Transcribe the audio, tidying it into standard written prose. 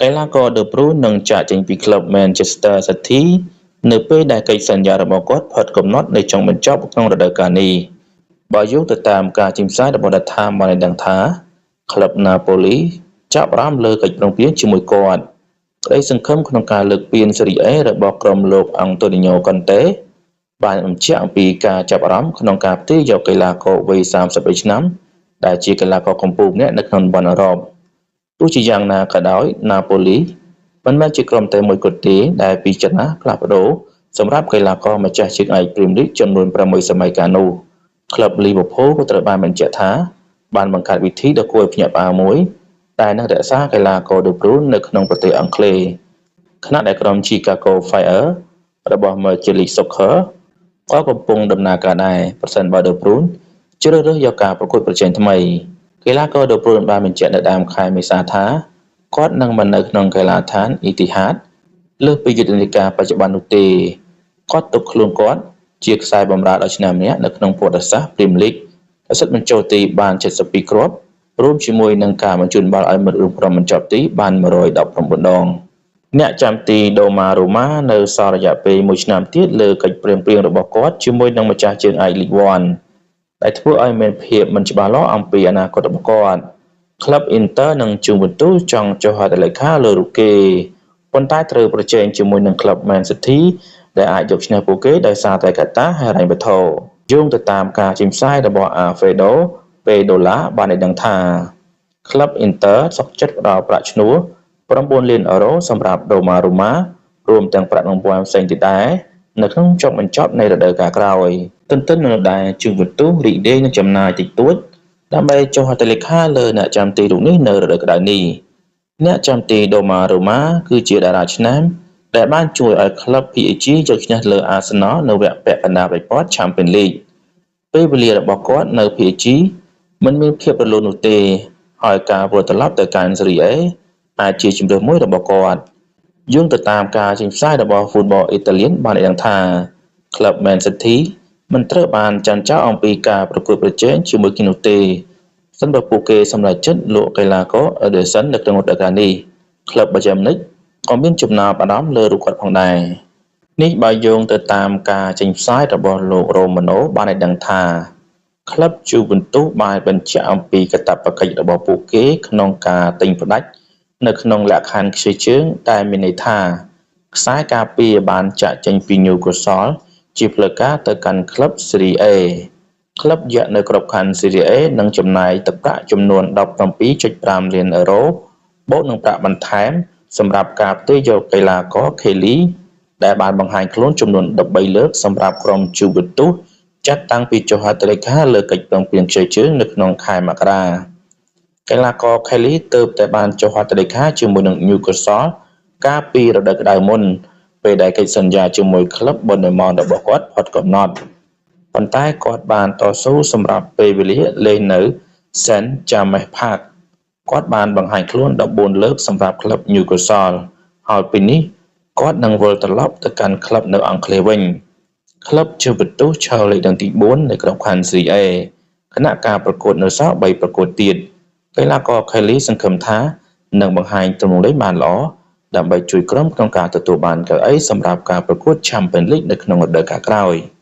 កីឡាករ De Bruyne នឹងចាកចេញពីក្លឹប Manchester City នៅពេលដែលកិច្ចសន្យារបស់គាត់ផុតកំណត់នៅចុងបញ្ចប់ក្នុងរដូវកាលនេះ។ បើយោងទៅតាមការចេញផ្សាយរបស់ The Times បានឲ្យដឹងថា ក្លឹប Napoli ចាប់អារម្មណ៍លើកិច្ចព្រមព្រៀងជាមួយគាត់។ ក្តីសង្ឃឹមក្នុងការលើកពាន Serie A របស់ក្រុមលោក Antonio Conte បានបញ្ជាក់អំពីការចាប់អារម្មណ៍ក្នុងការផ្ទេរយកកីឡាករវ័យ 33 ឆ្នាំ ដែលជាកីឡាករកំពូលម្នាក់នៅក្នុងតំបន់អឺរ៉ុប។ ទោះជាយ៉ាងណាក៏ដោយ Napoli មិនមែនជាក្រុមតែមួយគត់ទេដែលពិចារណាផ្លាស់ប្ដូរសម្រាប់កីឡាករម្ចាស់ជើងឯកព្រីមលីកចំនួន 6 សម័យកាលនោះ។ ក្លឹប Liverpool ក៏ត្រូវបានបញ្ជាក់ថាបានបង្កើតវិធីដ៏គួរឲ្យភ្ញាក់ផ្អើលមួយដែលនឹងរក្សាកីឡាករ De Bruyne នៅក្នុងប្រទេសអង់គ្លេស ខណៈដែលក្រុម Chicago Fire របស់ Major League Soccer ក៏កំពុងដំណើរការដែរ ប្រសិនបើ De Bruyne ជ្រើសរើសយកការប្រកួតប្រជែងថ្មី។ កីឡាករ De Bruyne បានបញ្ជាក់នៅដើមខែមេសាថា គាត់នឹងមិននៅក្នុងកីឡដ្ឋាន Etihad លើសពីយុទ្ធនាការបច្ចុប្បន្ននោះទេ។ គាត់ទុកខ្លួនគាត់ជាខ្សែបម្រើដ៏ឆ្នើមម្នាក់នៅក្នុងប្រវត្តិសាស្ត្រព្រីមលីក ដែលសិតបញ្ចូលទីបាន 72 គ្រាប់ រួមជាមួយនឹងការបញ្ជូនបាល់ឲ្យមិត្តរួមក្រុមបញ្ចប់ទីបាន 119 ដង។ អ្នកចាំទី Donnarumma នៅសល់រយៈពេលមួយឆ្នាំទៀតលើកិច្ចព្រមព្រៀងរបស់គាត់ជាមួយនឹងម្ចាស់ជើងឯក League One ដែលធ្វើឲ្យមានភាពមិនច្បាស់លាស់អំពីអនាគតរបស់គាត់។ ក្លឹប Inter និង Juventus ចង់ចុះហត្ថលេខាលើរូបគេ ប៉ុន្តែត្រូវប្រជែងជាមួយនឹងក្លឹប Man City ដែលអាចយកឈ្នះពួកគេដោយសារតែកត្តាហិរញ្ញវត្ថុ។ យោងទៅតាមការចេញផ្សាយរបស់ Alfredo Pedola បានឲ្យដឹងថា ក្លឹប Inter សុខចិត្តផ្ដល់ប្រាក់ឈ្នួល 9 លានអឺរ៉ូសម្រាប់ Donnarumma រួមទាំងប្រាក់រង្វាន់ផ្សេងទៀតដែរ នៅក្នុងចុងបញ្ចប់នៃរដូវកាលក្រោយ។ ទន្ទឹមនឹងនោះដែរ Juventus រីករាយនឹងចំណាយតិចតួចដើម្បីចុះហត្ថលេខាលើអ្នកចាំទីរូបនេះនៅរដូវក្តៅនេះ។ អ្នកចាំទី Donnarumma គឺជាតារាឆ្នើមដែលបានជួយឲ្យក្លឹប PSG យកឈ្នះលើ Arsenal នៅវគ្គពាក់កណ្ដាលប្រព័ន្ធ Champions League។ ពេលវេលារបស់គាត់នៅ PSG មិនមានភាពរលូននោះទេ ហើយការវិលត្រឡប់ទៅកាន់ Serie A អាចជាជម្រើសមួយរបស់គាត់។ យោងទៅតាមការចេញផ្សាយរបស់ Football Italian បានឲ្យដឹងថា ក្លឹប Man City មិនត្រូវបានចាញ់ចោលអំពីការប្រកួតប្រជែងជាមួយគ្នានោះទេ ប្រសិនបើពួកគេសម្រេចចិត្តលក់កីឡាករ Ederson នៅក្នុងរដូវកាលនេះ។ ក្លឹប Bayern Munich ក៏មានចំណាប់អារម្មណ៍លើរូបគាត់ផងដែរ។ នេះបើយោងទៅតាមការចេញផ្សាយរបស់លោក Romano បានឲ្យដឹងថា ក្លឹប Juventus បានបញ្ជាក់អំពីកាតព្វកិច្ចរបស់ពួកគេក្នុងការទិញផ្ដាច់នៅក្នុងលក្ខខណ្ឌខ្ចីជើង ដែលមានន័យថា ខ្សែការពារបានចាកចេញពី Newcastle ជាផ្លូវការទៅកាន់ក្លឹប Serie A។ ក្លឹបយក្សនៅក្របខ័ណ្ឌ Serie A នឹងចំណាយទឹកប្រាក់ចំនួន 17.5 លានអឺរ៉ូ បូកនឹងប្រាក់បន្ថែមសម្រាប់ការផ្ទេរយកកីឡាករ Kelly ដែលបានបង្ហាញខ្លួនចំនួន 13 លើកសម្រាប់ក្រុម Juventus ចាប់តាំងពីចុះហត្ថលេខាលើកិច្ចព្រមព្រៀងខ្ចីជើងនៅក្នុងខែមករា។ កីឡាករ Kelly ទើបតែបានចុះហត្ថលេខាជាមួយនឹង Newcastle កាលពីរដូវក្តៅមុន ពេលដែលកិច្ចសន្យាជាមួយក្លឹប Bournemouth របស់គាត់ផុតកំណត់ ប៉ុន្តែគាត់បានតស៊ូសម្រាប់ពេលវេលាលេងនៅ St James Park។ គាត់បានបង្ហាញខ្លួន 14 លើកសម្រាប់ក្លឹប Newcastle ហើយពេលនេះគាត់នឹងវិលត្រឡប់ទៅកាន់ក្លឹបនៅអង់គ្លេសវិញ។ ក្លឹប Juventus ឈរលេខទី 4 នៅក្របខ័ណ្ឌ Serie A ខណៈការប្រកួតនៅសល់ 3 ប្រកួតទៀត។ កីឡាករ Kelly សង្ឃឹមថានឹងបង្ហាញទំនងលេងបានល្អ ដើម្បីជួយក្រុមក្នុងការទទួលបានកៅអីសម្រាប់ការប្រកួត Champions League នៅក្នុងរដូវកាលក្រោយ។